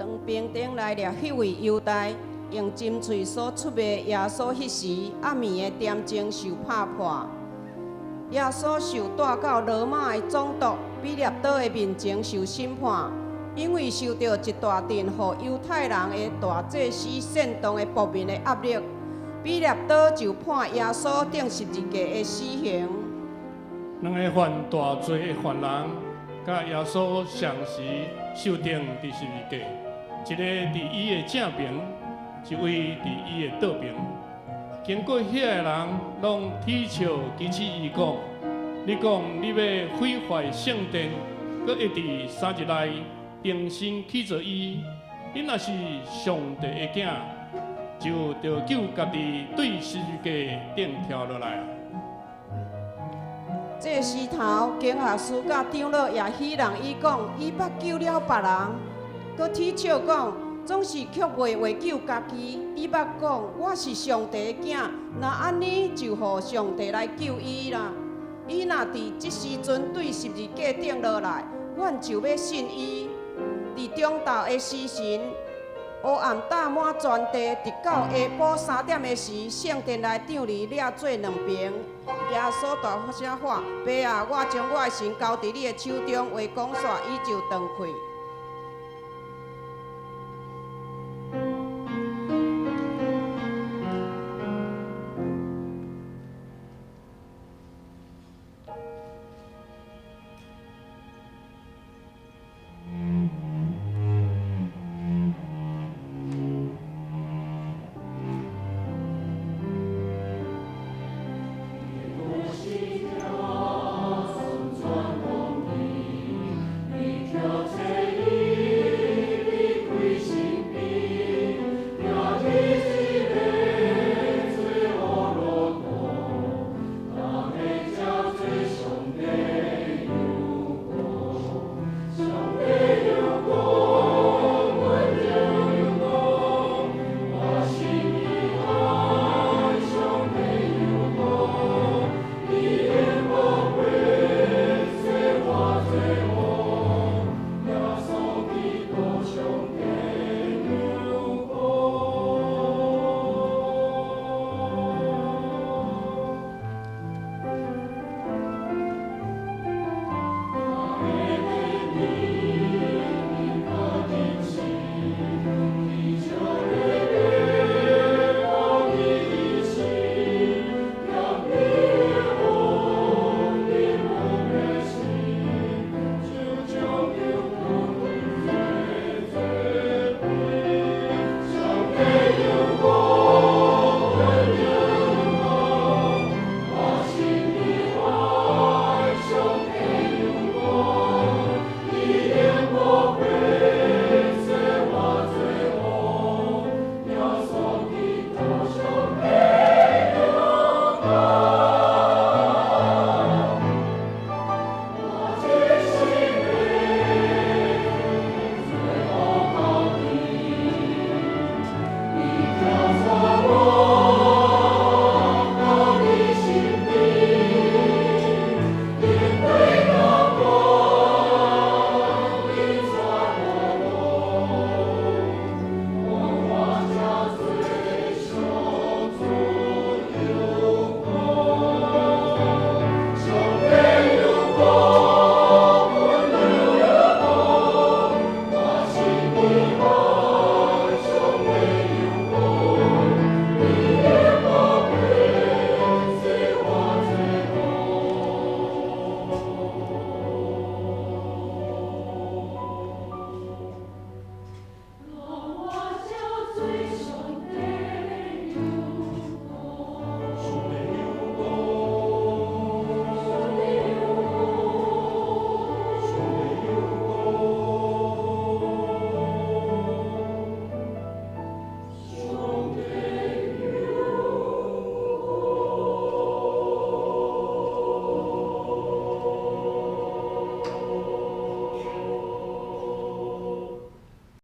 當兵丁來掠彼位猶大，用針喙所出賣耶穌彼時，暗暝的點鐘受拍破。耶穌受帶到羅馬的總督彼拉多的面前受審判，因為受著一大陣予猶太人的大祭司煽動的暴民的壓力，彼拉多就判耶穌釘十字架的死刑。兩个犯大罪的犯人，佮耶穌相時受釘佇十字架，一个佇伊的正爿，一位佇伊的倒爿。經過遐的人，攏恥笑支持伊講：你講你欲毀壞聖殿，閣會佇3日內重新起造伊。你若是上帝的囝，就著救家己對十字架頂跳落來。祭司頭、經學師佮長老也戲弄伊講，伊捌救了別人，閣恥笑講，總是卻袂話救家己。伊捌講，我是上帝的囝，若按呢就予上帝來救伊啦。伊若佇這時陣對十字架頂落來，阮就欲信伊。佇中晝的時辰，烏暗罩滿全地，直到下晡3點的時，聖殿內張裂裂做兩爿。耶穌大聲喊：爸啊，我將我的神交佇你的手中。話講煞，伊就斷氣。